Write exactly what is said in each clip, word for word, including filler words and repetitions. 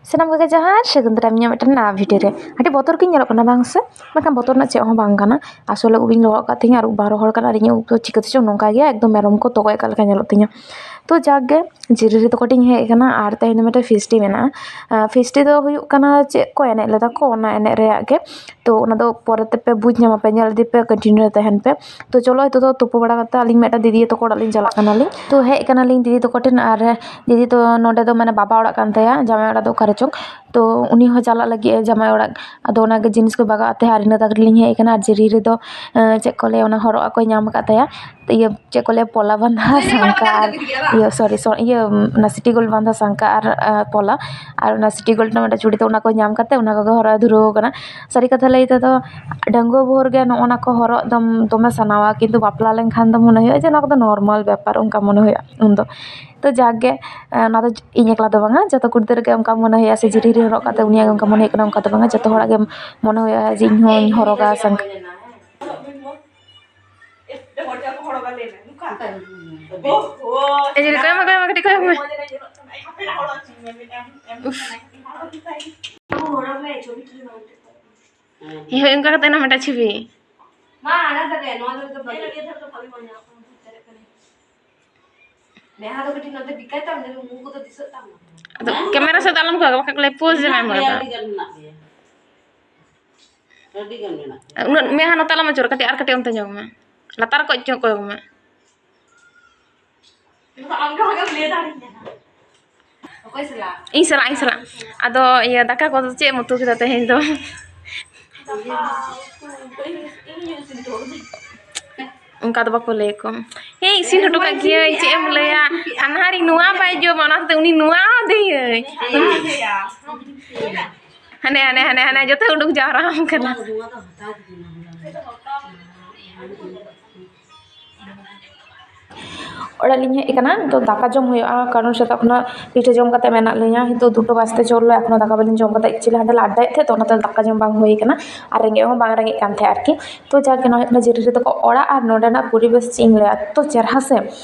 ᱥᱟᱱᱟᱢ ᱠᱚᱜᱮ ᱡᱚᱦᱟᱨ, ᱥᱟᱹᱜᱩᱱ ᱫᱟᱨᱟᱢ ᱤᱧᱟᱹᱜ ᱢᱤᱫᱴᱮᱱ ᱱᱟᱣᱟ ᱵᱷᱤᱰᱤᱭᱳ ᱨᱮ᱾ ᱟᱹᱰᱤ ᱵᱚᱛᱚᱨ ᱜᱤᱧ ᱧᱮᱞᱚᱜ ᱠᱟᱱᱟ ᱵᱟᱝ ᱥᱮ? ᱢᱮᱱᱠᱷᱟᱱ ᱵᱚᱛᱚᱨ ᱨᱮᱱᱟᱜ ᱪᱮᱫ ᱦᱚᱸ ᱵᱟᱝ ᱠᱟᱱᱟ᱾ ᱟᱥᱚᱞᱮ ᱩᱵ ᱤᱧ ᱞᱚᱦᱚᱫ ᱟᱠᱟᱫ ᱛᱤᱧᱟᱹ ᱟᱨ ᱩᱵ ᱵᱟᱝ ᱨᱚᱦᱚᱲ ᱠᱟᱱᱟ ᱟᱨ ᱤᱧᱟᱹᱜ ᱩᱵ ᱫᱚ ᱪᱤᱠᱟᱹ ᱛᱮᱪᱚᱝ ᱱᱚᱝᱠᱟ ᱜᱮᱭᱟ, ᱮᱠᱫᱚᱢ ᱢᱮᱨᱚᱢ ᱠᱚ ᱛᱚᱜᱚᱡ ᱟᱠᱟᱫ ᱞᱮᱠᱟ ᱧᱮᱞᱚᱜ ᱛᱤᱧᱟᱹ᱾ ᱛᱚ ᱡᱟᱠ ᱜᱮ, ᱡᱤᱨᱤᱨᱤ ᱛᱟᱠᱚ ᱴᱷᱮᱱ ᱤᱧ ᱦᱮᱡ ᱟᱠᱟᱱᱟ ᱟᱨ ᱛᱮᱦᱮᱧ ᱫᱚ ᱢᱤᱫᱴᱮᱱ ᱯᱷᱤᱥᱴᱤ ᱢᱮᱱᱟᱜᱼᱟ᱾ ᱟᱸ, ᱯᱷᱤᱥᱴᱤ ᱫᱚ ᱦᱩᱭᱩᱜ ᱠᱟᱱᱟ ᱪᱮᱫ ᱠᱚ ᱮᱱᱮᱡ ᱞᱮᱫᱟ ᱠᱚ, ᱚᱱᱟ ᱮᱱᱮᱡ ᱨᱮᱭᱟᱜ ᱜᱮ᱾ ᱛᱚ ᱚᱱᱟ ᱫᱚ ᱯᱚᱨᱮ ᱛᱮᱯᱮ ᱵᱩᱡᱽ ᱧᱟᱢᱟ ᱯᱮ, ᱧᱮᱞ ᱤᱫᱤ ᱯᱮ, ᱠᱚᱱᱴᱤᱱᱤᱭᱩ ᱨᱮ ᱛᱟᱦᱮᱱ ᱯᱮ᱾ ᱛᱚ ᱪᱚᱞᱚ, ᱱᱤᱛᱚᱜ ᱫᱚ ᱛᱩᱯᱩ ᱵᱟᱲᱟ ᱠᱟᱛᱮ ᱟᱹᱞᱤᱧ ᱢᱤᱫᱴᱟᱝ ᱫᱤᱫᱤ ᱛᱟᱠᱚ ᱚᱲᱟᱜ ᱞᱤᱧ ᱪᱟᱞᱟᱜ ᱠᱟᱱᱟᱞᱤᱧ᱾ ᱛᱚ ᱦᱮᱡ ᱠᱟᱱᱟᱞᱤᱧ ᱫᱤᱫᱤ ᱛᱟᱠᱚ ᱴᱷᱮᱱ, ᱟᱨ ᱫᱤᱫᱤ ᱛᱚ ᱱᱚᱰᱮ ᱫᱚ ᱢᱟᱱᱮ ᱵᱟᱵᱟ ᱚᱲᱟᱜ ᱠᱟᱱ ᱛᱟᱭᱟ, ᱡᱟᱶᱟᱭ ᱚᱲᱟᱜ ᱫᱚ ᱚᱠᱟ ᱨᱮᱪᱚᱝ᱾ ᱛᱚ ᱩᱱᱤ ᱦᱚᱸ ᱪᱟᱞᱟᱜ ᱞᱟᱹᱜᱤᱫ ᱮ ᱡᱟᱶᱟᱭ ᱚᱲᱟᱜ᱾ ᱟᱫᱚ ᱚᱱᱟᱜᱮ ᱡᱤᱱᱤᱥ ᱠᱚ ᱵᱟᱜᱟᱣ ᱟᱛᱮ ᱟᱨ ᱤᱱᱟᱹ ᱛᱟᱠ ᱨᱮᱞᱤᱧ ᱦᱮᱡ ᱟᱠᱟᱱᱟ᱾ ᱟᱨ ᱡᱤᱨᱤ ᱨᱮᱫᱚ, ᱮᱸ, ᱪᱮᱫ ᱠᱚ ᱞᱟᱹᱭᱟ, ᱚᱱᱟ ᱦᱚᱨᱚᱜ ᱟᱜ ᱠᱚᱭ ᱧᱟᱢ ᱟᱠᱟᱫ ᱛᱟᱭᱟ᱾ ᱤᱭᱟᱹ, ᱪᱮᱫ ᱠᱚ ᱞᱟᱹᱭᱟ, ᱯᱚᱞᱟ ᱵᱟᱸᱫᱷᱟ ᱥᱟᱝᱠᱟ ᱟᱨ, ᱤᱭᱟᱹ, ᱥᱚᱨᱤ, ᱥᱚ-, ᱤᱭᱟᱹ, ᱚᱱᱟ ᱥᱤᱴᱤ ᱜᱳᱞᱰ ᱵᱟᱸᱫᱷᱟ ᱥᱟᱝᱠᱟ ᱟᱨ, ᱟᱸ, ᱯᱚᱞᱟ, ᱟᱨ ᱚᱱᱟ ᱥᱤᱴᱤ ᱜᱳᱞᱰ ᱨᱮᱱᱟᱜ ᱢᱤᱫᱴᱮᱱ ᱪᱩᱲᱤ, ᱛᱚ ᱚᱱᱟ ᱠᱚ ᱧᱟᱢ ᱠᱟᱛᱮ ᱚᱱᱟ ᱠᱚᱜᱮ ᱦᱚᱨᱚᱜ ᱮ ᱫᱷᱩᱨᱟᱹᱣ ᱟᱠᱟᱱᱟ᱾ ᱥᱟᱹᱨᱤ ᱠᱟᱛᱷᱟ ᱞᱟᱹᱭ ᱛᱮᱫᱚ, ᱰᱟᱺᱜᱩᱣᱟᱹ ᱵᱷᱳᱨ ᱜᱮ ᱱᱚᱜᱼᱚ ᱱᱟ ᱠᱚ ᱦᱚᱨᱚᱜ ᱫᱚ ᱫᱚᱢᱮ ᱥᱟᱱᱟᱣᱟ, ᱠᱤᱱᱛᱩ ᱵᱟᱯᱞᱟ ᱞᱮᱱᱠᱷᱟᱱ ᱫᱚ ᱢᱚᱱᱮ ᱦᱩᱭᱩᱜᱼᱟ ᱡᱮ ᱱᱚᱣᱟ ᱠᱚᱫᱚ ᱱᱚᱨᱢᱟᱞ ᱵᱮᱯᱟᱨ, ᱚᱱᱠᱟ ᱢᱚᱱᱮ ᱦᱩᱭᱩᱜᱼᱟ ᱩᱱᱫᱚ᱾ ᱛᱚ ᱡᱟᱠ ᱜᱮ, ᱚᱱᱟ ᱫᱚ ᱤᱧ ᱮᱠᱞᱟ ᱫᱚ ᱵᱟᱝᱟ, ᱡᱚᱛᱚ ᱠᱩᱲᱤ ᱜᱤᱫᱽᱨᱟᱹ ᱜᱮ ᱚᱱᱠᱟ ᱢᱚᱱᱮ ᱦᱩᱭᱩᱜᱼᱟ ᱥᱮ, ᱡᱤᱨᱤ ᱨᱤ ᱦᱚᱨᱚᱜ ᱠᱟᱛᱮ ᱩᱱᱤᱭᱟᱜ ᱜᱮ ᱚᱱᱠᱟ ᱢᱚᱱᱮ ᱦᱩᱭᱩᱜ ᱠᱟᱱᱟ, ᱚᱱᱠᱟ ᱫᱚ ᱵᱟᱝᱟ, ᱡᱚᱛᱚ ᱦᱚᱲᱟᱜ ᱜᱮ ᱢᱚᱱᱮ ᱦᱩᱭᱩᱜᱼᱟ ᱡᱮ ᱤᱧ ᱦᱚᱸᱧ ᱦᱚᱨᱚᱜᱟ ᱥᱟᱝᱠᱟ᱾ ᱮ ᱡᱤᱨᱤ, ᱠᱚᱭᱚᱜ ᱢᱮ, ᱠᱚᱭᱚᱜ ᱢᱮ, ᱠᱟᱹᱴᱤᱡ ᱠᱚᱭᱚᱜ ᱢᱮ᱾ ᱩᱯᱷ᱾ ᱦᱮᱸ, ᱦᱳᱭ, ᱚᱱᱠᱟ ᱠᱟᱛᱮ ᱱᱟ ᱢᱤᱫᱴᱟᱝ ᱪᱷᱚᱵᱤ᱾ ᱢᱟ, ᱟᱲᱟᱜ ᱫᱟᱲᱮᱭᱟᱜᱼᱟ, ᱱᱚᱣᱟ ᱫᱚ ᱵᱷᱟᱜᱮ᱾ ᱱᱮᱦᱟ ᱫᱚ ᱠᱟᱹᱴᱤᱡ ᱱᱚᱛᱮ ᱵᱤᱠᱟᱭ ᱛᱟᱢ, ᱡᱮ ᱢᱩ ᱠᱚᱫᱚ ᱫᱤᱥᱟᱹᱜ ᱛᱟᱢ᱾ ᱟᱫᱚ ᱠᱮᱢᱮᱨᱟ ᱥᱮᱫ ᱫᱚ ᱟᱞᱚᱢ ᱠᱚᱭᱚᱜᱟ, ᱵᱟᱠᱷᱟᱱ ᱠᱚ ᱞᱟᱹᱭᱟ ᱯᱳᱡᱽ ᱮᱢ ᱮᱢ ᱠᱟᱫᱟ᱾ ᱟᱹᱰᱤ ᱜᱟᱱ ᱢᱮᱱᱟᱜ ᱜᱮᱭᱟ᱾ ᱟᱹᱰᱤ ᱜᱟᱱ ᱢᱮᱱᱟᱜ ᱜᱮᱭᱟ᱾ ᱩᱱᱟᱹᱜ ᱢᱮᱫᱦᱟ ᱱᱚᱛᱮ ᱟᱞᱚᱢ ᱟᱹᱪᱩᱨᱟ, ᱠᱟᱹᱴᱤᱡ ᱟᱨ ᱠᱟᱹᱴᱤᱡ ᱚᱱᱛᱮ ᱧᱚᱜ ᱢᱮ, ᱞᱟᱛᱟᱨ ᱠᱚᱡ ᱧᱚᱜ ᱠᱚᱭᱚᱜ ᱢᱮ᱾ ᱟᱢ ᱜᱮ ᱵᱷᱟᱜᱮᱢ ᱞᱟᱹᱭ ᱫᱟᱲᱮᱭᱟᱜᱼᱟ᱾ ᱚᱠᱚᱭ ᱥᱟᱞᱟᱜ? ᱤᱧ ᱥᱟᱞᱟᱜ, ᱤᱧ ᱥᱟᱞᱟᱜ᱾ ᱟᱫᱚ ᱤᱭᱟᱹ, ᱫᱟᱠᱟ ᱠᱚᱫᱚ ᱪᱮᱫ ᱮᱢ ᱩᱛᱩ ᱠᱮᱫᱟ ᱛᱮᱦᱮᱧ ᱫᱚ? ᱫᱟᱠᱟ ᱩᱛᱩ ᱫᱚ ᱤᱧ, ᱤᱧ ᱤᱥᱤᱱ ᱦᱚᱴᱚ ᱠᱟᱹᱫᱟᱹᱧ᱾ ᱚᱱᱠᱟ ᱫᱚ ᱵᱟᱠᱚ ᱞᱟᱹᱭ ᱟᱠᱚ᱾ ᱦᱮᱸ, ᱤᱥᱤᱱ ᱦᱚᱴᱚ ᱠᱟᱜ ᱜᱤᱭᱟᱹᱧ, ᱪᱮᱫ ᱮᱢ ᱞᱟᱹᱭᱟ? ᱦᱟᱱᱦᱟᱨᱤᱧ ᱱᱚᱣᱟ ᱵᱟᱭ ᱡᱚᱢᱟ, ᱚᱱᱟ ᱦᱚᱛᱮ ᱩᱱᱤ ᱱᱚᱣᱟ ᱟᱫᱮᱭᱟᱹᱧ᱾ ᱦᱟᱱᱮ, ᱦᱟᱱᱮ, ᱦᱟᱱᱮ, ᱦᱟᱱᱮ ᱡᱚᱛᱚ ᱩᱰᱩᱠ ᱡᱟᱣᱨᱟ ᱟᱢ ᱠᱟᱱᱟ᱾ ᱚᱲᱟᱜ ᱞᱤᱧ ᱦᱮᱡ ᱟᱠᱟᱱᱟ, ᱱᱤᱛᱚᱜ ᱫᱟᱠᱟ ᱡᱚᱢ ᱦᱩᱭᱩᱜᱼᱟ, ᱠᱟᱨᱚᱱ ᱥᱮᱛᱟᱜ ᱠᱷᱚᱱᱟᱜ ᱯᱤᱴᱷᱟᱹ ᱡᱚᱢ ᱠᱟᱛᱮ ᱢᱮᱱᱟᱜ ᱞᱤᱧᱟ᱾ ᱱᱤᱛᱚᱜ ᱫᱩᱴᱟ ᱵᱟᱡᱛᱮ ᱪᱚᱞᱞᱚ, ᱮᱠᱷᱚᱱᱳ ᱫᱟᱠᱟ ᱵᱟᱹᱞᱤᱧ ᱡᱚᱢ ᱠᱟᱫᱟ᱾ Actually ᱦᱟᱸᱰᱮ ᱞᱮ ᱟᱰᱰᱟᱭᱮᱫ ᱛᱟᱦᱮᱸᱫ, ᱛᱚ ᱚᱱᱟᱛᱮ ᱫᱟᱠᱟ ᱡᱚᱢ ᱵᱟᱝ ᱦᱩᱭ ᱠᱟᱱᱟ ᱟᱨ ᱨᱮᱸᱜᱮᱡ ᱦᱚᱸ ᱵᱟᱝ ᱨᱮᱸᱜᱮᱡ ᱠᱟᱱ ᱛᱟᱦᱮᱸᱫ ᱟᱨᱠᱤ᱾ ᱛᱚ ᱡᱟᱜᱮ ᱱᱚᱣᱟ ᱦᱩᱭᱩᱜ ᱠᱟᱱᱟ ᱡᱤᱨᱤ ᱛᱟᱠᱚ ᱚᱲᱟᱜ, ᱟᱨ ᱱᱚᱸᱰᱮᱱᱟᱜ ᱯᱚᱨᱤᱵᱮᱥ ᱪᱮᱫ ᱤᱧ ᱞᱟᱹᱭᱟ, ᱮᱛᱚ ᱪᱮᱨᱦᱟ ᱥᱮ᱾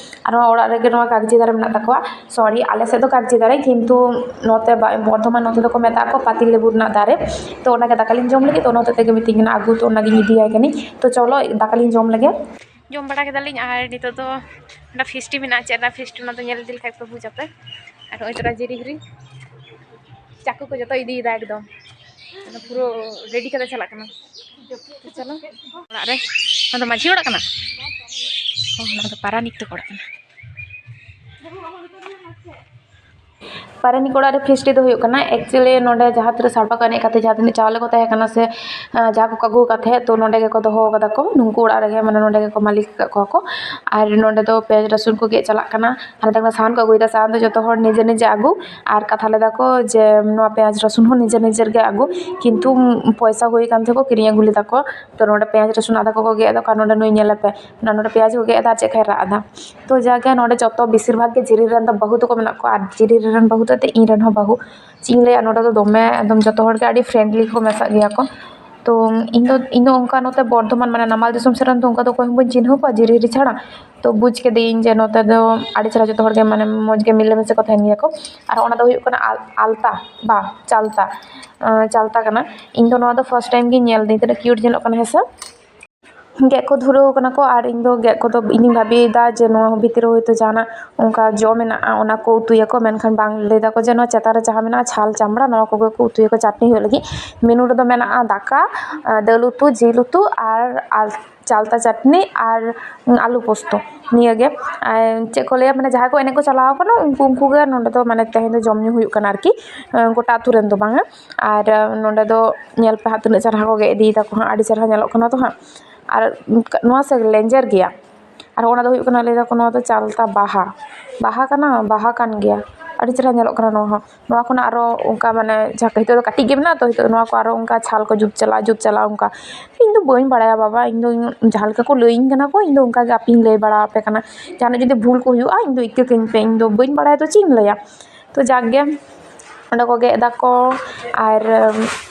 ᱟᱨ ᱱᱚᱣᱟ ᱚᱲᱟᱜ ᱨᱮᱜᱮ ᱱᱚᱣᱟ ᱠᱟᱜᱽᱡᱤ ᱫᱟᱨᱮ ᱢᱮᱱᱟᱜ ᱛᱟᱠᱚᱣᱟ᱾ Sorry, ᱟᱞᱮ ᱥᱮᱫ ᱫᱚ ᱠᱟᱜᱽᱡᱤ ᱫᱟᱨᱮ, ᱠᱤᱱᱛᱩ ᱱᱚᱛᱮ ᱵᱟ-, ᱵᱚᱨᱫᱷᱚᱢᱟᱱ ᱱᱚᱛᱮ ᱫᱚᱠᱚ ᱢᱮᱛᱟᱜ ᱠᱚ ᱯᱟᱹᱛᱤ ᱞᱮᱵᱩ ᱨᱮᱱᱟᱜ ᱫᱟᱨᱮ᱾ ᱛᱚ ᱚᱱᱟᱜᱮ ᱫᱟᱠᱟ ᱞᱤᱧ ᱡᱚᱢ ᱞᱟᱹᱜᱤᱫ, ᱛᱚ ᱚᱱᱟ ᱦᱚᱛᱮᱡ ᱛᱮᱜᱮ ᱢᱤᱛᱟᱹᱧ ᱠᱟᱱᱟ ᱟᱹᱜᱩ, ᱛᱚ ᱚᱱᱟᱜᱤᱧ ᱤᱫᱤᱭᱟᱭ ᱠᱟᱹᱱᱟᱹᱧ᱾ ᱛᱚ ᱪᱚᱞᱚ ᱫᱟᱠᱟ ᱞᱤᱧ ᱡᱚᱢ ᱞᱮᱜᱮ᱾ ᱡᱚᱢ ᱵᱟᱲᱟ ᱠᱮᱫᱟᱞᱤᱧ ᱟᱨ ᱱᱤᱛᱚᱜ ᱫᱚ ᱚᱱᱟ ᱯᱷᱮᱥᱴᱤ ᱢᱮᱱᱟᱜᱼᱟ, ᱪᱮᱫ ᱨᱮᱱᱟᱜ ᱯᱷᱮᱥᱴᱤ, ᱚᱱᱟ ᱫᱚ ᱧᱮᱞ ᱤᱫᱤ ᱞᱮᱠᱷᱟᱡ ᱯᱮ ᱵᱩᱡᱽ ᱟᱯᱮ᱾ ᱟᱨ ᱱᱚᱜᱼᱚᱭ ᱛᱚᱨᱟ ᱡᱤᱨᱤ ᱦᱤᱨᱤ ᱪᱟᱠᱩ ᱠᱚ ᱡᱚᱛᱚ ᱤᱫᱤᱭᱮᱫᱟ ᱮᱠᱫᱚᱢ, ᱚᱱᱟ ᱯᱩᱨᱟᱹ ᱨᱮᱰᱤ ᱠᱟᱛᱮ ᱪᱟᱞᱟᱜ ᱠᱟᱱᱟ᱾ ᱛᱚ ᱪᱚᱞᱚ ᱚᱲᱟᱜ ᱨᱮ᱾ ᱚᱱᱟ ᱫᱚ ᱢᱟᱹᱡᱷᱤ ᱚᱲᱟᱜ ᱠᱟᱱᱟ? ᱚ, ᱚᱱᱟ ᱫᱚ ᱯᱟᱨᱟᱱᱤᱠ ᱛᱟᱠᱚ ᱚᱲᱟᱜ ᱠᱟᱱᱟ᱾ ᱯᱟᱨᱟᱱᱤᱠ ᱚᱲᱟᱜ ᱨᱮ ᱯᱷᱮᱥᱴᱤ ᱫᱚ ᱦᱩᱭᱩᱜ ᱠᱟᱱᱟ, actually ᱱᱚᱰᱮ ᱡᱟᱦᱟᱸ ᱛᱤᱱᱟᱹᱜ ᱥᱟᱲᱯᱟ ᱠᱚ ᱮᱱᱮᱡ ᱠᱟᱛᱮ ᱡᱟᱦᱟᱸ ᱛᱤᱱᱟᱹᱜ ᱪᱟᱣᱞᱮ ᱠᱚ ᱛᱟᱦᱮᱸ ᱠᱟᱱᱟ ᱥᱮ, ᱟᱸ, ᱡᱟᱦᱟᱸ ᱠᱚ ᱟᱹᱜᱩ ᱟᱠᱟᱫ ᱛᱟᱦᱮᱸᱫ, ᱛᱚ ᱱᱚᱰᱮ ᱜᱮᱠᱚ ᱫᱚᱦᱚ ᱟᱠᱟᱫᱟ ᱠᱚ, ᱱᱩᱠᱩ ᱚᱲᱟᱜ ᱨᱮᱜᱮ, ᱢᱟᱱᱮ ᱱᱚᱰᱮ ᱜᱮᱠᱚ ᱢᱟᱹᱞᱤᱠ ᱟᱠᱟᱫ ᱠᱚᱣᱟ ᱠᱚ᱾ ᱟᱨ ᱱᱚᱰᱮ ᱫᱚ ᱯᱮᱸᱭᱟᱡᱽ ᱨᱟᱹᱥᱩᱱ ᱠᱚ ᱜᱮᱫ ᱪᱟᱞᱟᱜ ᱠᱟᱱᱟ᱾ ᱟᱨ ᱱᱚᱰᱮ ᱢᱟ ᱥᱟᱦᱟᱱ ᱠᱚ ᱟᱹᱜᱩᱭᱮᱫᱟ, ᱥᱟᱦᱟᱱ ᱫᱚ ᱡᱚᱛᱚ ᱦᱚᱲ ᱱᱤᱡᱮ ᱱᱤᱡᱮ ᱟᱹᱜᱩ᱾ ᱟᱨ ᱠᱟᱛᱷᱟ ᱞᱮᱫᱟ ᱠᱚ ᱡᱮ ᱱᱚᱣᱟ ᱯᱮᱸᱭᱟᱡᱽ ᱨᱟᱹᱥᱩᱱ ᱦᱚᱸ ᱱᱤᱡᱮ ᱱᱤᱡᱮᱨ ᱜᱮ ᱟᱹᱜᱩ, ᱠᱤᱱᱛᱩ ᱯᱚᱭᱥᱟ ᱦᱩᱭ ᱠᱟᱱ ᱛᱮᱠᱚ ᱠᱤᱨᱤᱧ ᱟᱹᱜᱩ ᱞᱮᱫᱟ ᱠᱚ᱾ ᱛᱚ ᱱᱚᱰᱮ ᱯᱮᱸᱭᱟᱡᱽ ᱨᱟᱹᱥᱩᱱ ᱟᱫᱟ ᱠᱚᱠᱚ ᱜᱮᱫ ᱮᱫᱟ, ᱟᱨ ᱱᱚᱰᱮ ᱱᱩᱭ ᱧᱮᱞᱮ ᱯᱮ, ᱱᱚᱰᱮ ᱯᱮᱸᱭᱟᱡᱽ ᱠᱚ ᱜᱮᱫ ᱮᱫᱟ, ᱟᱨ ᱪᱮᱫ ᱞᱮᱠᱟᱭ ᱨᱟᱜ ᱮᱫᱟ᱾ ᱛᱚ ᱡᱟᱜᱮ ᱱᱚᱰᱮ ᱡᱚᱛᱚ ᱵᱮᱥᱤᱨ ᱵᱷᱟᱜᱽ ᱜᱮ ᱡᱤᱨᱤ ᱨᱮᱱ ᱫᱚ ᱵᱟᱹᱦᱩ ᱛᱟᱠᱚ ᱢᱮᱱᱟᱜ ᱠᱚᱣᱟ, ᱟᱨ ᱡᱤᱨᱤ ᱨᱮᱱ ᱵᱟᱹᱦᱩ ᱛᱟᱛᱮ ᱤᱧ ᱨᱮᱱ ᱦᱚᱸ ᱵᱟᱹᱦᱩ᱾ ᱪᱮᱫ ᱤᱧ ᱞᱟᱹᱭᱟ, ᱱᱚᱰᱮ ᱫᱚ ᱫᱚᱢᱮ ᱮᱠᱫᱚᱢ ᱡᱚᱛᱚ ᱦᱚᱲ ᱜᱮ ᱟᱹᱰᱤ friendly ᱠᱚ ᱢᱮᱥᱟᱜ ᱜᱮᱭᱟ ᱠᱚ᱾ ᱛᱚ ᱤᱧ ᱫᱚ, ᱤᱧ ᱫᱚ ᱚᱱᱠᱟ ᱱᱚᱛᱮ ᱵᱚᱨᱫᱷᱚᱢᱟᱱ, ᱢᱟᱱᱮ ᱱᱟᱢᱟᱞ ᱫᱤᱥᱚᱢ ᱥᱮᱫ ᱨᱮᱱ ᱫᱚ ᱚᱱᱠᱟ ᱫᱚ ᱚᱠᱚᱭ ᱦᱚᱸ ᱵᱟᱹᱧ ᱪᱤᱱᱦᱟᱹᱣ ᱠᱚᱣᱟ ᱡᱤᱨᱤ ᱦᱤᱨᱤ ᱪᱷᱟᱲᱟ᱾ ᱛᱚ ᱵᱩᱡᱽ ᱠᱮᱫᱟᱹᱧ ᱡᱮ ᱱᱚᱛᱮ ᱫᱚ ᱟᱹᱰᱤ ᱪᱮᱦᱨᱟ ᱡᱚᱛᱚ ᱦᱚᱲ ᱜᱮ, ᱢᱟᱱᱮ ᱢᱚᱡᱽ ᱜᱮ ᱢᱤᱞᱮ ᱢᱤᱥᱮ ᱠᱚ ᱛᱟᱦᱮᱱ ᱜᱮᱭᱟ ᱠᱚ᱾ ᱟᱨ ᱚᱱᱟ ᱫᱚ ᱦᱩᱭᱩᱜ ᱠᱟᱱᱟ ᱟᱞ-, ᱟᱞᱛᱟ, ᱵᱟ, ᱪᱟᱞᱛᱟ, ᱟᱸ, ᱪᱟᱞᱛᱟ ᱠᱟᱱᱟ᱾ ᱤᱧ ᱫᱚ ᱱᱚᱣᱟ ᱫᱚ first time ᱜᱤᱧ ᱧᱮᱞ ᱫᱟᱹᱧ, ᱛᱤᱱᱟᱹᱜ cute ᱧᱮᱞᱚᱜ ᱠᱟᱱᱟ, ᱦᱮᱸ ᱥᱮ? ᱜᱮᱫ ᱠᱚ ᱫᱷᱩᱨᱟᱹᱣ ᱠᱟᱱᱟ ᱠᱚ, ᱟᱨ ᱤᱧ ᱫᱚ ᱜᱮᱫ ᱠᱚᱫᱚ ᱤᱧᱤᱧ ᱵᱷᱟᱵᱤᱭᱮᱫᱟ ᱡᱮ ᱱᱚᱣᱟ ᱵᱷᱤᱛᱤᱨ ᱨᱮ ᱦᱚᱭᱛᱳ ᱡᱟᱦᱟᱱᱟᱜ ᱚᱱᱠᱟ ᱡᱚ ᱢᱮᱱᱟᱜᱼᱟ, ᱚᱱᱟ ᱠᱚ ᱩᱛᱩᱭᱟᱠᱚ, ᱢᱮᱱᱠᱷᱟᱱ ᱵᱟᱝ, ᱞᱟᱹᱭ ᱫᱟᱠᱚ ᱡᱮ ᱱᱚᱣᱟ ᱪᱮᱛᱟᱱ ᱨᱮ ᱡᱟᱦᱟᱸ ᱢᱮᱱᱟᱜᱼᱟ ᱪᱷᱟᱞ ᱪᱟᱢᱲᱟ, ᱱᱚᱣᱟ ᱠᱚᱜᱮ ᱠᱚ ᱩᱛᱩᱭᱟᱠᱚ ᱪᱟᱴᱱᱤ ᱦᱩᱭᱩᱜ ᱞᱟᱹᱜᱤᱫ᱾ Menu ᱨᱮᱫᱚ ᱢᱮᱱᱟᱜᱼᱟ ᱫᱟᱠᱟ, ᱫᱟᱹᱞ ᱩᱛᱩ, ᱡᱤᱞ ᱩᱛᱩ ᱟᱨ ᱟᱞ-, ᱪᱟᱞᱛᱟ ᱪᱟᱴᱱᱤ ᱟᱨ ᱟᱞᱩ ᱯᱳᱥᱛᱚ, ᱱᱤᱭᱟᱹᱜᱮ᱾ ᱟᱨ ᱪᱮᱫ ᱠᱚ ᱞᱟᱹᱭᱟ, ᱢᱟᱱᱮ ᱡᱟᱦᱟᱸᱭ ᱠᱚ ᱮᱱᱮᱡ ᱠᱚ ᱪᱟᱞᱟᱣ ᱠᱟᱱᱟ, ᱩᱱᱠᱩ, ᱩᱱᱠᱩ ᱜᱮ ᱱᱚᱸᱰᱮ ᱫᱚ, ᱢᱟᱱᱮ ᱛᱮᱦᱮᱧ ᱫᱚ ᱡᱚᱢ ᱧᱩ ᱦᱩᱭᱩᱜ ᱠᱟᱱᱟ ᱟᱨᱠᱤ, ᱜᱚᱴᱟ ᱟᱹᱛᱩ ᱨᱮᱱ ᱫᱚ ᱵᱟᱝᱟ᱾ ᱟᱨ ᱱᱚᱸᱰᱮ ᱫᱚ ᱧᱮᱞ ᱯᱮ ᱦᱟᱸᱜ, ᱛᱤᱱᱟᱹᱜ ᱪᱮᱦᱨᱟ ᱠᱚ ᱜᱮᱫ ᱤᱫᱤᱭ ᱫᱟᱠᱚ ᱦᱟᱸᱜ, ᱟᱹᱰᱤ ᱪᱮᱦᱨᱟ ᱧᱮᱞᱚᱜ ᱠᱟᱱᱟ ᱛᱚ ᱦᱟᱸᱜ᱾ ᱟᱨ ᱱᱚᱣᱟ ᱥᱮ ᱞᱮᱸᱡᱮᱨ ᱜᱮᱭᱟ᱾ ᱟᱨ ᱚᱱᱟ ᱫᱚ ᱦᱩᱭᱩᱜ ᱠᱟᱱᱟ, ᱞᱟᱹᱭ ᱫᱟᱠᱚ ᱱᱚᱣᱟ ᱫᱚ ᱪᱟᱞᱛᱟ ᱵᱟᱦᱟ, ᱵᱟᱦᱟ ᱠᱟᱱᱟ, ᱵᱟᱦᱟ ᱠᱟᱱ ᱜᱮᱭᱟ᱾ ᱟᱹᱰᱤ ᱪᱮᱦᱨᱟ ᱧᱮᱞᱚᱜ ᱠᱟᱱᱟ ᱱᱚᱣᱟ ᱦᱚᱸ᱾ ᱱᱚᱣᱟ ᱠᱷᱚᱱᱟᱜ ᱟᱨᱚ ᱚᱱᱠᱟ ᱢᱟᱱᱮ ᱡᱟᱦᱟᱸ ᱱᱤᱛᱚᱜ ᱫᱚ ᱠᱟᱹᱴᱤᱡ ᱜᱮ ᱢᱮᱱᱟᱜᱼᱟ ᱛᱚ, ᱱᱤᱛᱚᱜ ᱱᱚᱣᱟ ᱠᱚ ᱟᱨᱚ ᱚᱱᱠᱟ ᱪᱷᱟᱞ ᱠᱚ ᱡᱩᱛ ᱪᱟᱞᱟᱜᱼᱟ, ᱡᱩᱛ ᱪᱟᱞᱟᱜᱼᱟ ᱚᱱᱠᱟ᱾ ᱤᱧ ᱫᱚ ᱵᱟᱹᱧ ᱵᱟᱲᱟᱭᱟ ᱵᱟᱵᱟ, ᱤᱧ ᱫᱚ ᱡᱟᱦᱟᱸ ᱞᱮᱠᱟ ᱠᱚ ᱞᱟᱹᱭᱟᱹᱧ ᱠᱟᱱᱟ ᱠᱚ, ᱤᱧ ᱫᱚ ᱚᱱᱠᱟ ᱜᱮ ᱟᱯᱮᱧ ᱞᱟᱹᱭ ᱵᱟᱲᱟ ᱟᱯᱮ ᱠᱟᱱᱟ᱾ ᱡᱟᱦᱟᱱᱟᱜ ᱡᱩᱫᱤ ᱵᱷᱩᱞ ᱠᱚ ᱦᱩᱭᱩᱜᱼᱟ, ᱤᱧ ᱫᱚ ᱤᱠᱟᱹ ᱠᱟᱹᱧ ᱯᱮ, ᱤᱧ ᱫᱚ ᱵᱟᱹᱧ ᱵᱟᱲᱟᱭᱟ ᱛᱚ ᱪᱮᱫ ᱤᱧ ᱞᱟᱹᱭᱟ᱾ ᱛᱚ ᱡᱟᱠ ᱜᱮ, ᱚᱸᱰᱮ ᱠᱚ ᱜᱮᱫ ᱫᱟᱠᱚ᱾ ᱟᱨ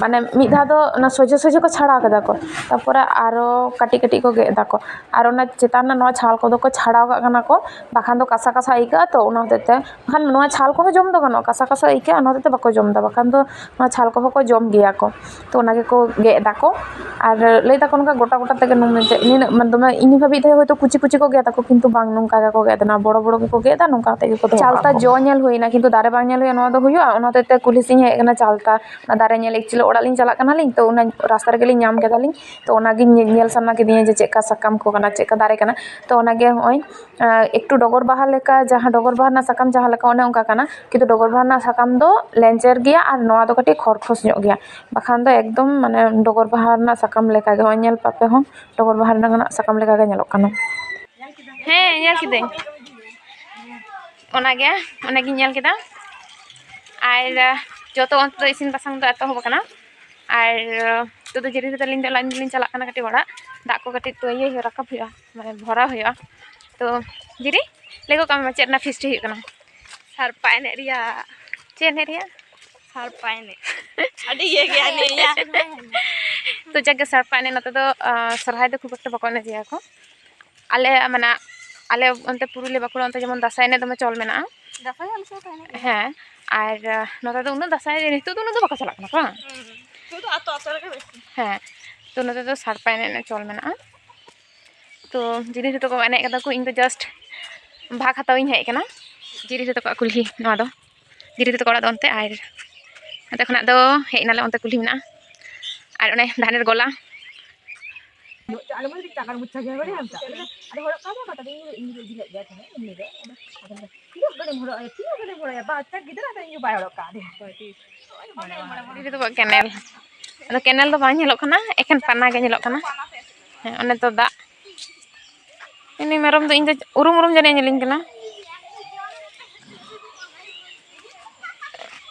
ᱢᱟᱱᱮ ᱢᱤᱫ ᱫᱷᱟᱣ ᱫᱚ ᱚᱱᱟ ᱥᱚᱡᱷᱮ ᱥᱚᱡᱷᱮ ᱠᱚ ᱪᱷᱟᱲᱟᱣ ᱠᱮᱫᱟ ᱠᱚ, ᱛᱟᱨᱯᱚᱨᱮ ᱟᱨᱚ ᱠᱟᱹᱴᱤᱡ ᱠᱟᱹᱴᱤᱡ ᱠᱚ ᱜᱮᱫ ᱫᱟᱠᱚ᱾ ᱟᱨ ᱚᱱᱟ ᱪᱮᱛᱟᱱ ᱨᱮᱱᱟᱜ ᱱᱚᱣᱟ ᱪᱷᱟᱞ ᱠᱚᱫᱚ ᱠᱚ ᱪᱷᱟᱲᱟᱣ ᱠᱟᱜ ᱠᱟᱱᱟ ᱠᱚ, ᱵᱟᱠᱷᱟᱱ ᱫᱚ ᱠᱟᱥᱟ ᱠᱟᱥᱟ ᱟᱹᱭᱠᱟᱹᱜᱼᱟ ᱛᱚ, ᱚᱱᱟ ᱦᱚᱛᱮᱡ ᱛᱮ᱾ ᱵᱟᱠᱷᱟᱱ ᱱᱚᱣᱟ ᱪᱷᱟᱞ ᱠᱚᱦᱚᱸ ᱡᱚᱢ ᱫᱚ ᱜᱟᱱᱚᱜᱼᱟ, ᱠᱟᱥᱟ ᱠᱟᱥᱟ ᱟᱹᱭᱠᱟᱹᱜᱼᱟ, ᱚᱱᱟ ᱦᱚᱛᱮᱡ ᱛᱮ ᱵᱟᱠᱚ ᱡᱚᱢ ᱮᱫᱟ, ᱵᱟᱠᱷᱟᱱ ᱫᱚ ᱱᱚᱣᱟ ᱪᱷᱟᱞ ᱠᱚᱦᱚᱸ ᱠᱚ ᱡᱚᱢ ᱜᱮᱭᱟ ᱠᱚ᱾ ᱛᱚ ᱚᱱᱟ ᱜᱮᱠᱚ ᱜᱮᱫ ᱫᱟᱠᱚ᱾ ᱟᱨ ᱞᱟᱹᱭ ᱫᱟᱠᱚ ᱱᱚᱝᱠᱟ ᱜᱚᱴᱟ ᱜᱚᱴᱟ ᱛᱮᱜᱮ ᱱᱩᱱᱟᱹᱜ ᱢᱟᱱᱮ ᱫᱚᱢᱮ ᱤᱧ ᱵᱷᱟᱵᱤᱭᱮᱫ ᱛᱟᱦᱮᱸᱫ ᱦᱚᱭᱛᱳ ᱠᱩᱪᱤ ᱠᱩᱪᱤ ᱠᱚ ᱜᱮᱫ ᱟᱠᱚ, ᱠᱤᱱᱛᱩ ᱵᱟᱝ, ᱱᱚᱝᱠᱟ ᱜᱮᱠᱚ ᱜᱮᱫ ᱮᱫᱟ, ᱵᱚᱲᱚ ᱵᱚᱲᱚ ᱜᱮᱠᱚ ᱜᱮᱫ ᱮᱫᱟ, ᱱᱚᱝᱠᱟ ᱠᱟᱛᱮ ᱜᱮᱠᱚ ᱫᱚᱦᱚ ᱠᱟᱜᱼᱟ᱾ ᱪᱟᱞᱛᱟ ᱡᱚ ᱧᱮᱞ ᱦᱩᱭᱱᱟ, ᱠᱤᱱᱛᱩ ᱫᱟᱨᱮ ᱵᱟᱝ ᱧᱮᱞ ᱦᱩᱭᱱᱟ, ᱱᱚᱣᱟ ᱫᱚ ᱦᱩᱭᱩᱜᱼᱟ? ᱚᱱᱟ ᱦᱚᱛᱮᱡ ᱛᱮ ᱠᱩᱞᱦᱤ ᱥᱮᱫ ᱤᱧ ᱦᱮᱡ ᱟᱠᱟᱱᱟ ᱪᱟᱞᱛᱟ᱾ ᱚᱱᱟ ᱫᱟᱨᱮ ᱧᱮᱞ actually ᱚᱲᱟᱜ ᱞᱤᱧ ᱪᱟᱞᱟᱜ ᱠᱟᱱᱟᱞᱤᱧ, ᱛᱚ ᱚᱱᱟ ᱨᱟᱥᱛᱟ ᱨᱮᱜᱮᱞᱤᱧ ᱧᱟᱢ ᱠᱮᱫᱟᱞᱤᱧ᱾ ᱛᱚ ᱚᱱᱟᱜᱤᱧ ᱧᱮ-, ᱧᱮᱞ ᱥᱟᱱᱟ ᱠᱤᱫᱤᱧᱟ ᱡᱮ ᱪᱮᱫᱠᱟ ᱥᱟᱠᱟᱢ ᱠᱚ ᱠᱟᱱᱟ, ᱪᱮᱫᱠᱟ ᱫᱟᱨᱮ ᱠᱟᱱᱟ᱾ ᱛᱚ ᱚᱱᱟᱜᱮ ᱦᱚᱸᱜᱼᱚᱭ, ᱟᱸ, ᱮᱠᱴᱩ ᱰᱚᱜᱚᱨ ᱵᱟᱦᱟ ᱞᱮᱠᱟ, ᱡᱟᱦᱟᱸ ᱰᱚᱜᱚᱨ ᱵᱟᱦᱟ ᱨᱮᱱᱟᱜ ᱥᱟᱠᱟᱢ ᱡᱟᱦᱟᱸ ᱞᱮᱠᱟ, ᱚᱱᱮ ᱚᱱᱠᱟ ᱠᱟᱱᱟ, ᱠᱤᱱᱛᱩ ᱰᱚᱜᱚᱨ ᱵᱟᱦᱟ ᱨᱮᱱᱟᱜ ᱥᱟᱠᱟᱢ ᱫᱚ ᱞᱮᱸᱡᱮᱨ ᱜᱮᱭᱟ ᱟᱨ ᱱᱚᱣᱟ ᱫᱚ ᱠᱟᱹᱴᱤᱡ ᱠᱷᱚᱨᱠᱷᱚᱥ ᱧᱚᱜ ᱜᱮᱭᱟ᱾ ᱵᱟᱠᱷᱟᱱ ᱫᱚ ᱮᱠᱫᱚᱢ ᱢᱟᱱᱮ ᱰᱚᱜᱚᱨ ᱵᱟᱦᱟ ᱨᱮᱱᱟᱜ ᱥᱟᱠᱟᱢ ᱞᱮᱠᱟᱜᱮ, ᱦᱚᱸᱜᱼᱚᱭ ᱧᱮᱞ ᱯᱮ ᱟᱯᱮ ᱦᱚᱸ, ᱰᱚᱜᱚᱨ ᱵᱟᱦᱟ ᱨᱮᱱᱟᱜ ᱥᱟᱠᱟᱢ ᱞᱮᱠᱟᱜᱮ ᱧᱮᱞᱚᱜ ᱠᱟᱱᱟ᱾ ᱦᱮᱸ, ᱧᱮᱞ ᱠᱤᱫᱟᱹᱧ᱾ ᱚᱱᱟᱜᱮ, ᱚᱱᱟᱜᱤᱧ ᱧᱮᱞ ᱠᱮᱫᱟ᱾ ᱟᱨ ᱡᱚᱛᱚ ᱚᱱᱛᱮ ᱫᱚ ᱤᱥᱤᱱ ᱵᱟᱥᱟᱝ ᱫᱚ ᱮᱛᱚᱦᱚᱵ ᱟᱠᱟᱱᱟ᱾ ᱟᱨ ᱱᱤᱛᱚᱜ ᱫᱚ ᱡᱤᱨᱤ ᱫᱚ ᱟᱹᱞᱤᱧ ᱫᱚ ᱟᱹᱞᱤᱧ ᱫᱚᱞᱤᱧ ᱪᱟᱞᱟᱜ ᱠᱟᱱᱟ ᱠᱟᱹᱴᱤᱡ ᱚᱲᱟᱜ, ᱫᱟᱜ ᱠᱚ ᱠᱟᱹᱴᱤᱡ ᱛᱚ ᱤᱭᱟᱹ ᱦᱩᱭᱩᱜᱼᱟ, ᱨᱟᱠᱟᱵ ᱦᱩᱭᱩᱜᱼᱟ, ᱢᱟᱱᱮ ᱵᱷᱚᱨᱟᱣ ᱦᱩᱭᱩᱜᱼᱟ᱾ ᱛᱚ ᱡᱤᱨᱤ, ᱞᱟᱹᱭ ᱜᱚᱫ ᱠᱟᱜ ᱢᱮ, ᱪᱮᱫ ᱨᱮᱱᱟᱜ feast ᱦᱩᱭᱩᱜ ᱠᱟᱱᱟ? ᱥᱟᱲᱯᱟ ᱮᱱᱮᱡ ᱨᱮᱭᱟᱜ᱾ ᱪᱮᱫ ᱮᱱᱮᱡ ᱨᱮᱭᱟᱜ? ᱥᱟᱲᱯᱟ ᱮᱱᱮᱡ᱾ ᱟᱹᱰᱤ ᱤᱭᱟᱹ ᱜᱮᱭᱟ ᱮᱱᱮᱡ ᱨᱮᱭᱟᱜ᱾ ᱛᱚ ᱡᱟᱠ ᱜᱮ, ᱥᱟᱲᱯᱟ ᱮᱱᱮᱡ ᱱᱚᱛᱮ ᱫᱚ, ᱟᱸ, ᱥᱚᱨᱦᱟᱭ ᱫᱚ ᱠᱷᱩᱵ ᱮᱠᱴᱟ ᱵᱟᱠᱚ ᱮᱱᱮᱡ ᱜᱮᱭᱟ ᱠᱚ᱾ ᱟᱞᱮ, ᱢᱟᱱᱮ, ᱟᱞᱮ ᱚᱱᱛᱮ ᱯᱩᱨᱩᱞᱤᱭᱟᱹ, ᱵᱟᱸᱠᱩᱲᱟ ᱚᱱᱛᱮ ᱡᱮᱢᱚᱱ ᱫᱟᱸᱥᱟᱭ ᱮᱱᱮᱡ ᱫᱚᱢᱮ ᱪᱚᱞ ᱢᱮᱱᱟᱜᱼᱟ᱾ ᱫᱟᱸᱥᱟᱭ ᱟᱞᱮ ᱥᱮᱫ ᱦᱚᱸᱠᱚ ᱮᱱᱮᱡ ᱜᱮᱭᱟ᱾ ᱦᱮᱸ, ᱟᱨ, ᱟᱸ, ᱱᱚᱛᱮ ᱫᱚ ᱩᱱᱟᱹᱜ ᱫᱟᱸᱥᱟᱭ, ᱱᱤᱛᱚᱜ ᱫᱚ ᱩᱱᱟᱹᱜ ᱫᱚ ᱵᱟᱠᱚ ᱪᱟᱞᱟᱜ ᱠᱟᱱᱟ ᱠᱚ, ᱵᱟᱝ? ᱦᱩᱸ, ᱱᱤᱛᱚᱜ ᱫᱚ ᱟᱛᱳ ᱟᱛᱳ ᱨᱮᱜᱮ ᱵᱮᱥᱤ᱾ ᱦᱮᱸ, ᱛᱚ ᱱᱚᱛᱮ ᱫᱚ ᱥᱟᱲᱯᱟ ᱮᱱᱮᱡ ᱨᱮᱱᱟᱜ ᱪᱚᱞ ᱢᱮᱱᱟᱜᱼᱟ᱾ ᱛᱚ ᱡᱤᱨᱤ ᱛᱟᱠᱚ ᱮᱱᱮᱡ ᱠᱟᱫᱟ ᱠᱚ, ᱤᱧ ᱫᱚ just ᱵᱷᱟᱜᱽ ᱦᱟᱛᱟᱣ ᱤᱧ ᱦᱮᱡ ᱠᱟᱱᱟ᱾ ᱡᱤᱨᱤ ᱛᱟᱠᱚᱣᱟᱜ ᱠᱩᱞᱦᱤ ᱱᱚᱣᱟ ᱫᱚ, ᱡᱤᱨᱤ ᱛᱟᱠᱚ ᱚᱲᱟᱜ ᱫᱚ ᱚᱱᱛᱮ, ᱟᱨ ᱚᱱᱛᱮ ᱠᱷᱚᱱᱟᱜ ᱫᱚ ᱦᱮᱡ ᱱᱟᱞᱮ, ᱚᱱᱛᱮ ᱠᱩᱞᱦᱤ ᱢᱮᱱᱟᱜᱼᱟ᱾ ᱟᱨ ᱚᱱᱮ ᱫᱷᱟᱱᱮᱨ ᱜᱚᱞᱟ᱾ ᱛᱤᱱᱟᱹᱜ ᱜᱟᱱᱮᱢ ᱦᱚᱨᱚᱜ ᱟᱭᱟ? ᱛᱤᱱᱟᱹᱜ ᱜᱟᱱᱮᱢ ᱦᱚᱨᱚᱜ ᱟᱭᱟ? ᱵᱟᱪᱪᱟ ᱜᱤᱫᱽᱨᱟᱹ ᱫᱚ ᱤᱧ ᱵᱟᱭ ᱦᱚᱨᱚᱜ ᱠᱟᱜ ᱨᱮ᱾ ᱠᱩᱞᱦᱤ ᱨᱮᱫᱚ ᱠᱮᱱᱮᱞ᱾ ᱟᱫᱚ ᱠᱮᱱᱮᱞ ᱫᱚ ᱵᱟᱝ ᱧᱮᱞᱚᱜ ᱠᱟᱱᱟ, ᱮᱠᱷᱮᱱ ᱯᱟᱱᱟ ᱜᱮ ᱧᱮᱞᱚᱜ ᱠᱟᱱᱟ᱾ ᱦᱮᱸ, ᱚᱱᱮ ᱛᱚ ᱫᱟᱜ᱾ ᱩᱱᱤ ᱢᱮᱨᱚᱢ ᱫᱚ ᱤᱧ ᱫᱚ ᱩᱨᱩᱢ ᱩᱨᱩᱢ ᱡᱟᱹᱱᱤᱡ ᱧᱮᱞᱤᱧ ᱠᱟᱱᱟ᱾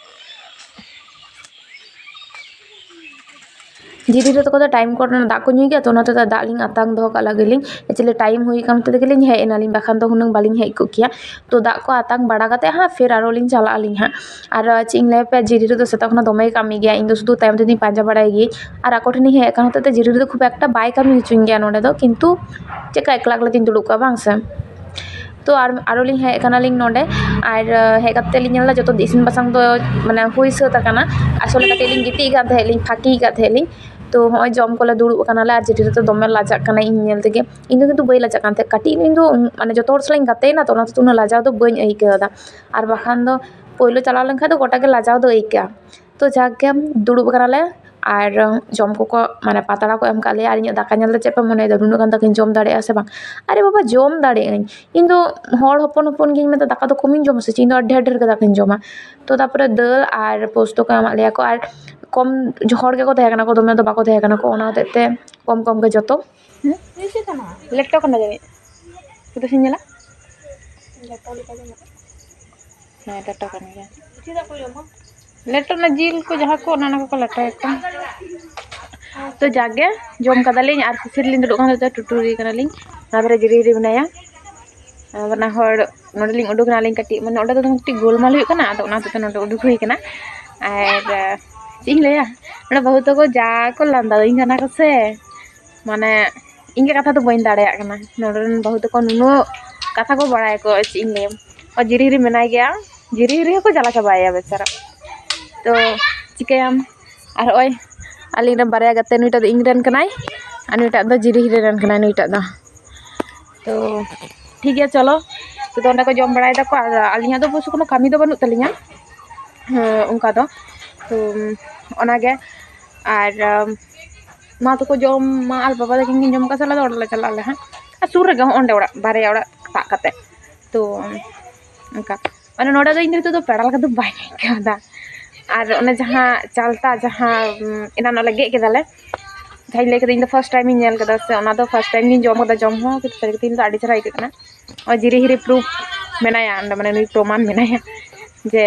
ᱡᱤᱨᱤ ᱨᱮ ᱛᱟᱠᱚ ᱫᱚ ᱴᱟᱭᱤᱢ ᱠᱚᱨᱮ ᱫᱟᱜ ᱠᱚ ᱧᱩᱭ ᱜᱮᱭᱟ, ᱛᱚ ᱚᱱᱟᱛᱮ ᱫᱟᱜ ᱞᱤᱧ ᱟᱛᱟᱝ ᱫᱚᱦᱚ ᱠᱟᱜ ᱞᱟᱹᱜᱤᱫ ᱞᱤᱧ᱾ ᱮᱠᱪᱩᱭᱮᱞᱤ ᱴᱟᱭᱤᱢ ᱦᱩᱭ ᱟᱠᱟᱱ ᱦᱚᱛᱮᱡ ᱛᱮᱜᱮ ᱞᱤᱧ ᱦᱮᱡ ᱮᱱᱟᱞᱤᱧ, ᱵᱟᱠᱷᱟᱱ ᱫᱚ ᱦᱩᱱᱟᱹᱝ ᱵᱟᱹᱞᱤᱧ ᱦᱮᱡ ᱠᱚᱜ ᱠᱮᱭᱟ᱾ ᱛᱚ ᱫᱟᱜ ᱠᱚ ᱟᱛᱟᱝ ᱵᱟᱲᱟ ᱠᱟᱛᱮᱫ ᱦᱟᱸᱜ ᱯᱷᱤᱨ ᱟᱨᱚ ᱞᱤᱧ ᱪᱟᱞᱟᱜ ᱟᱹᱞᱤᱧ ᱦᱟᱸᱜ᱾ ᱟᱨ ᱪᱮᱫ ᱤᱧ ᱞᱟᱹᱭ ᱟᱯᱮᱭᱟ, ᱡᱤᱨᱤ ᱨᱮᱫᱚ ᱥᱮᱛᱟᱜ ᱠᱷᱚᱱᱟᱜ ᱫᱚᱢᱮᱭ ᱠᱟᱹᱢᱤ ᱜᱮᱭᱟ, ᱤᱧ ᱫᱚ ᱥᱩᱫᱷᱩ ᱛᱟᱭᱚᱢ ᱛᱮᱫᱚᱧ ᱯᱟᱸᱡᱟ ᱵᱟᱲᱟᱭ ᱜᱤᱭᱟᱹᱧ᱾ ᱟᱨ ᱟᱠᱚ ᱴᱷᱮᱱᱤᱧ ᱦᱮᱡ ᱟᱠᱟᱱ ᱦᱚᱛᱮᱡ ᱛᱮ ᱡᱤᱨᱤ ᱨᱮᱫᱚ ᱠᱷᱩᱵ ᱮᱠᱴᱟ ᱵᱟᱭ ᱠᱟᱹᱢᱤ ᱦᱚᱪᱚᱧ ᱜᱮᱭᱟ ᱱᱚᱰᱮ ᱫᱚ, ᱠᱤᱱᱛᱩ ᱪᱮᱫᱠᱟ ᱮᱠᱞᱟ ᱮᱠᱞᱟ ᱛᱤᱧ ᱫᱩᱲᱩᱵ ᱠᱚᱜᱼᱟ, ᱵᱟᱝ ᱥᱮ? ᱛᱚ ᱟᱨ ᱟᱨᱚ ᱞᱤᱧ ᱦᱮᱡ ᱟᱠᱟᱱᱟᱞᱤᱧ ᱱᱚᱰᱮ, ᱟᱨ ᱦᱮᱡ ᱠᱟᱛᱮᱫ ᱞᱤᱧ ᱧᱮᱞ ᱮᱫᱟ ᱡᱚᱛᱚ ᱤᱥᱤᱱ ᱵᱟᱥᱟᱝ ᱫᱚ ᱢᱟᱱᱮ ᱦᱩᱭ ᱥᱟᱹᱛ ᱟᱠᱟᱱᱟ᱾ ᱟᱥᱚᱞᱮ ᱠᱟᱹᱴᱤᱡ ᱞᱤᱧ ᱜᱤᱛᱤᱡ ᱟᱠᱟᱫ ᱛᱟᱦᱮᱸᱫ ᱞᱤᱧ, ᱯᱷᱟᱹᱠᱤ ᱟᱠᱟᱫ ᱛᱟᱦᱮᱸᱫ ᱞᱤᱧ᱾ ᱛᱚ ᱦᱚᱸᱜᱼᱚᱭ ᱡᱚᱢ ᱠᱚᱞᱮ ᱫᱩᱲᱩᱵ ᱟᱠᱟᱱᱟᱞᱮ, ᱟᱨ ᱡᱤᱨᱤ ᱨᱮᱫᱚ ᱫᱚᱢᱮ ᱞᱟᱡᱟᱜ ᱠᱟᱱᱟᱭ ᱤᱧ ᱧᱮᱞ ᱛᱮᱜᱮ᱾ ᱤᱧ ᱫᱚ ᱠᱤᱱᱛᱩ ᱵᱟᱹᱧ ᱞᱟᱡᱟᱜ ᱠᱟᱱ ᱛᱟᱦᱮᱸᱫ, ᱠᱟᱹᱴᱤᱡ ᱤᱧ ᱫᱚ ᱢᱟᱱᱮ ᱡᱚᱛᱚ ᱦᱚᱲ ᱥᱟᱞᱟᱜ ᱤᱧ ᱜᱟᱛᱮᱭᱮᱱᱟ, ᱛᱚ ᱚᱱᱟ ᱦᱚᱛᱮᱡ ᱛᱮ ᱩᱱᱟᱹᱜ ᱞᱟᱡᱟᱣ ᱫᱚ ᱵᱟᱹᱧ ᱟᱹᱭᱠᱟᱹᱣ ᱮᱫᱟ᱾ ᱟᱨ ᱵᱟᱠᱷᱟᱱ ᱫᱚ ᱯᱳᱭᱞᱳ ᱪᱟᱞᱟᱣ ᱞᱮᱱᱠᱷᱟᱱ ᱫᱚ ᱜᱚᱴᱟ ᱜᱮ ᱞᱟᱡᱟᱣ ᱫᱚ ᱟᱹᱭᱠᱟᱹᱜᱼᱟ᱾ ᱛᱚ ᱡᱟᱠ ᱜᱮ, ᱫᱩᱲᱩᱵ ᱟᱠᱟᱱᱟᱞᱮ ᱟᱨ ᱡᱚᱢ ᱠᱚᱠᱚ ᱢᱟᱱᱮ ᱯᱟᱛᱲᱟ ᱠᱚ ᱮᱢ ᱠᱟᱜ ᱞᱮᱭᱟ᱾ ᱟᱨ ᱤᱧᱟᱹᱜ ᱫᱟᱠᱟ ᱧᱮᱞ ᱫᱚ ᱪᱮᱫ ᱯᱮ ᱢᱚᱱᱮᱭᱮᱫᱟ, ᱱᱩᱱᱟᱹᱜ ᱜᱟᱱ ᱫᱟᱠᱟᱧ ᱡᱚᱢ ᱫᱟᱲᱮᱭᱟᱜᱼᱟ ᱥᱮ ᱵᱟᱝ? ᱟᱨᱮ ᱵᱟᱵᱟ, ᱡᱚᱢ ᱫᱟᱲᱮᱭᱟᱜ ᱟᱹᱧ, ᱤᱧ ᱫᱚ ᱦᱚᱲ ᱦᱚᱯᱚᱱ ᱦᱚᱯᱚᱱ ᱜᱤᱧ ᱢᱮᱱᱫᱟ, ᱫᱟᱠᱟ ᱫᱚ ᱠᱚᱢᱤᱧ ᱡᱚᱢᱟ ᱥᱮ ᱪᱮᱫ? ᱤᱧ ᱫᱚ ᱟᱹᱰᱤ ᱰᱷᱮᱨ ᱰᱷᱮᱨ ᱜᱮ ᱫᱟᱠᱟᱧ ᱡᱚᱢᱟ᱾ ᱛᱚ ᱛᱟᱨᱯᱚᱨᱮ ᱫᱟᱹᱞ ᱟᱨ ᱯᱳᱥᱛᱚ ᱠᱚ ᱮᱢᱟᱜ ᱞᱮᱭᱟ ᱠᱚ, ᱟᱨ ᱠᱚᱢ ᱦᱚᱲ ᱜᱮᱠᱚ ᱛᱟᱦᱮᱸ ᱠᱟᱱᱟ ᱠᱚ, ᱫᱚᱢᱮ ᱫᱚ ᱵᱟᱠᱚ ᱛᱟᱦᱮᱸ ᱠᱟᱱᱟ ᱠᱚ, ᱚᱱᱟ ᱦᱚᱛᱮᱡ ᱛᱮ ᱠᱚᱢ ᱠᱚᱢ ᱜᱮ ᱡᱚᱛᱚ᱾ ᱦᱩᱸ? ᱞᱮᱴᱚ ᱠᱟᱱᱟ ᱡᱟᱹᱱᱤᱡ, ᱠᱟᱹᱴᱤᱡ ᱧᱮᱞᱟ᱾ ᱦᱮᱸ, ᱞᱮᱴᱚ ᱠᱟᱱ ᱜᱮᱭᱟ᱾ ᱞᱮᱴᱚ ᱨᱮᱱᱟᱜ ᱡᱤᱞ ᱠᱚ ᱡᱟᱦᱟᱸ ᱠᱚ, ᱚᱱᱟ, ᱚᱱᱟ ᱠᱚᱠᱚ ᱞᱮᱴᱚᱭᱟᱠᱚ᱾ ᱛᱚ ᱡᱟᱜᱮ ᱡᱚᱢ ᱠᱟᱫᱟᱞᱤᱧ, ᱟᱨ ᱥᱩᱥᱤᱨ ᱞᱤᱧ ᱫᱩᱲᱩᱵ ᱠᱟᱱ ᱛᱟᱦᱮᱸᱫ, ᱴᱩᱴᱩᱨᱤ ᱠᱟᱱᱟᱞᱤᱧ᱾ ᱚᱱᱟ ᱫᱷᱟᱨᱮ ᱡᱤᱨᱤ ᱦᱤᱨᱤ ᱢᱮᱱᱟᱭᱟ᱾ ᱟᱨ ᱵᱟᱱᱟ ᱦᱚᱲ ᱱᱚᱸᱰᱮ ᱞᱤᱧ ᱩᱰᱩᱠ ᱮᱱᱟᱞᱤᱧ ᱠᱟᱹᱴᱤᱡ, ᱢᱟᱱᱮ ᱚᱸᱰᱮ ᱫᱚ ᱠᱟᱹᱴᱤᱡ ᱜᱳᱞᱢᱟᱞ ᱦᱩᱭᱩᱜ ᱠᱟᱱᱟ, ᱟᱫᱚ ᱚᱱᱟ ᱦᱚᱛᱮᱡ ᱛᱮ ᱱᱚᱸᱰᱮ ᱩᱰᱩᱠ ᱦᱩᱭ ᱠᱟᱱᱟ᱾ ᱟᱨ ᱪᱮᱫ ᱤᱧ ᱞᱟᱹᱭᱟ, ᱱᱚᱸᱰᱮ ᱵᱟᱹᱦᱩ ᱛᱟᱠᱚ ᱡᱟ ᱠᱚ ᱞᱟᱸᱫᱟᱣᱟᱹᱧ ᱠᱟᱱᱟ ᱠᱚ ᱥᱮ, ᱢᱟᱱᱮ ᱤᱧ ᱜᱮ ᱠᱟᱛᱷᱟ ᱫᱚ ᱵᱟᱹᱧ ᱫᱟᱲᱮᱭᱟᱜ ᱠᱟᱱᱟ᱾ ᱱᱚᱸᱰᱮ ᱨᱮᱱ ᱵᱟᱹᱦᱩ ᱛᱟᱠᱚ ᱱᱩᱱᱟᱹᱜ ᱠᱟᱛᱷᱟ ᱠᱚ ᱵᱟᱲᱟᱭᱟᱠᱚ, ᱪᱮᱫ ᱤᱧ ᱞᱟᱹᱭᱟ᱾ ᱟᱨ ᱡᱤᱨᱤ ᱦᱤᱨᱤ ᱢᱮᱱᱟᱭ ᱜᱮᱭᱟ, ᱡᱤᱨᱤ ᱦᱤᱨᱤ ᱦᱚᱸᱠᱚ ᱪᱟᱞᱟᱣ ᱪᱟᱵᱟᱭᱮᱭᱟ ᱵᱮᱪᱟᱨᱟ᱾ ᱛᱚ ᱪᱤᱠᱟᱹᱭᱟᱢ? ᱟᱨ ᱦᱚᱸᱜᱼᱚᱭ ᱟᱹᱞᱤᱧ ᱨᱮᱱ ᱵᱟᱨᱭᱟ ᱜᱟᱛᱮ, ᱱᱩᱭᱴᱟᱜ ᱫᱚ ᱤᱧ ᱨᱮᱱ ᱠᱟᱱᱟᱭ ᱟᱨ ᱱᱩᱭᱴᱟᱜ ᱫᱚ ᱡᱤᱨᱤ ᱦᱤᱨᱤ ᱨᱮᱱ ᱠᱟᱱᱟᱭ, ᱱᱩᱭᱴᱟᱜ ᱫᱚ᱾ ᱛᱚ ᱴᱷᱤᱠ ᱜᱮᱭᱟ, ᱪᱚᱞᱚ᱾ ᱛᱚ ᱚᱸᱰᱮ ᱠᱚ ᱡᱚᱢ ᱵᱟᱲᱟᱭ ᱫᱟᱠᱚ, ᱟᱨ ᱟᱹᱞᱤᱧᱟᱜ ᱫᱚ ᱚᱵᱚᱥᱥᱚ ᱠᱳᱱᱳ ᱠᱟᱹᱢᱤ ᱫᱚ ᱵᱟᱹᱱᱩᱜ ᱛᱟᱹᱞᱤᱧᱟ, ᱦᱮᱸ, ᱚᱱᱠᱟ ᱫᱚ᱾ ᱛᱚ ᱚᱱᱟᱜᱮ, ᱟᱨ ᱢᱟ ᱛᱟᱠᱚ ᱡᱚᱢ ᱢᱟ, ᱟᱨ ᱵᱟᱵᱟ ᱛᱟᱹᱠᱤᱱ ᱠᱤᱱ ᱡᱚᱢ ᱠᱟᱜ ᱥᱮ, ᱟᱞᱮ ᱫᱚ ᱚᱲᱟᱜ ᱞᱮ ᱪᱟᱞᱟᱜ ᱟᱞᱮ ᱦᱟᱸᱜ᱾ ᱟᱨ ᱥᱩᱨ ᱨᱮᱜᱮ, ᱦᱚᱸᱜᱼᱚ ᱱᱚᱸᱰᱮ ᱚᱲᱟᱜ, ᱵᱟᱨᱭᱟ ᱚᱲᱟᱜ ᱛᱟᱵ ᱠᱟᱛᱮ᱾ ᱛᱚ ᱚᱱᱠᱟ, ᱢᱟᱱᱮ ᱱᱚᱸᱰᱮ ᱫᱚ ᱤᱧ ᱫᱚ ᱱᱤᱛᱚᱜ ᱫᱚ ᱯᱮᱲᱟ ᱞᱮᱠᱟ ᱫᱚ ᱵᱟᱹᱧ ᱟᱹᱭᱠᱟᱹᱣ ᱮᱫᱟ᱾ ᱟᱨ ᱚᱱᱮ ᱡᱟᱦᱟᱸ ᱪᱟᱞᱛᱟ, ᱡᱟᱦᱟᱸ, ᱩᱢ, ᱮᱱᱟᱱᱚᱜ ᱞᱮ ᱜᱮᱫ ᱠᱮᱫᱟᱞᱮ, ᱡᱟᱦᱟᱸᱧ ᱞᱟᱹᱭ ᱠᱮᱫᱟ, ᱤᱧ ᱫᱚ ᱯᱷᱟᱥᱴ ᱴᱟᱭᱤᱢ ᱤᱧ ᱧᱮᱞ ᱠᱮᱫᱟ ᱥᱮ, ᱚᱱᱟ ᱫᱚ ᱯᱷᱟᱥᱴ ᱴᱟᱭᱤᱢ ᱜᱤᱧ ᱡᱚᱢ ᱠᱟᱫᱟ, ᱡᱚᱢ ᱦᱚᱸ ᱠᱤᱱᱛᱩ ᱥᱟᱹᱨᱤ ᱠᱟᱛᱷᱟ ᱤᱧ ᱫᱚ ᱟᱹᱰᱤ ᱪᱮᱦᱨᱟ ᱟᱹᱭᱠᱟᱹᱜ ᱠᱟᱱᱟ᱾ ᱱᱚᱜᱼᱚᱭ ᱡᱤᱨᱤ ᱦᱤᱨᱤ ᱯᱨᱩᱯᱷ ᱢᱮᱱᱟᱭᱟ ᱚᱸᱰᱮ, ᱢᱟᱱᱮ ᱱᱩᱭ ᱯᱨᱚᱢᱟᱱ ᱢᱮᱱᱟᱭᱟ ᱡᱮ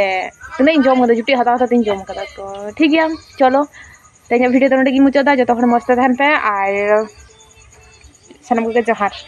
ᱛᱤᱱᱟᱹᱜ ᱤᱧ ᱡᱚᱢ ᱠᱟᱫᱟ, ᱡᱩᱴᱤ ᱦᱟᱛᱟᱣ ᱦᱟᱛᱟᱣ ᱛᱤᱧ ᱡᱚᱢ ᱠᱟᱫᱟ᱾ ᱛᱚ ᱴᱷᱤᱠ ᱜᱮᱭᱟ, ᱪᱚᱞᱚ᱾ ᱛᱮᱦᱮᱧᱟᱜ ᱵᱷᱤᱰᱤᱭᱳ ᱫᱚ ᱱᱚᱰᱮ ᱜᱮᱧ ᱢᱩᱪᱟᱹᱫ ᱫᱟ᱾ ᱡᱚᱛᱚ ᱦᱚᱲ ᱢᱚᱡᱽ ᱛᱮ ᱛᱟᱦᱮᱱ ᱯᱮ ᱟᱨ ᱥᱟᱱᱟᱢ ᱠᱚᱜᱮ ᱡᱚᱦᱟᱨ᱾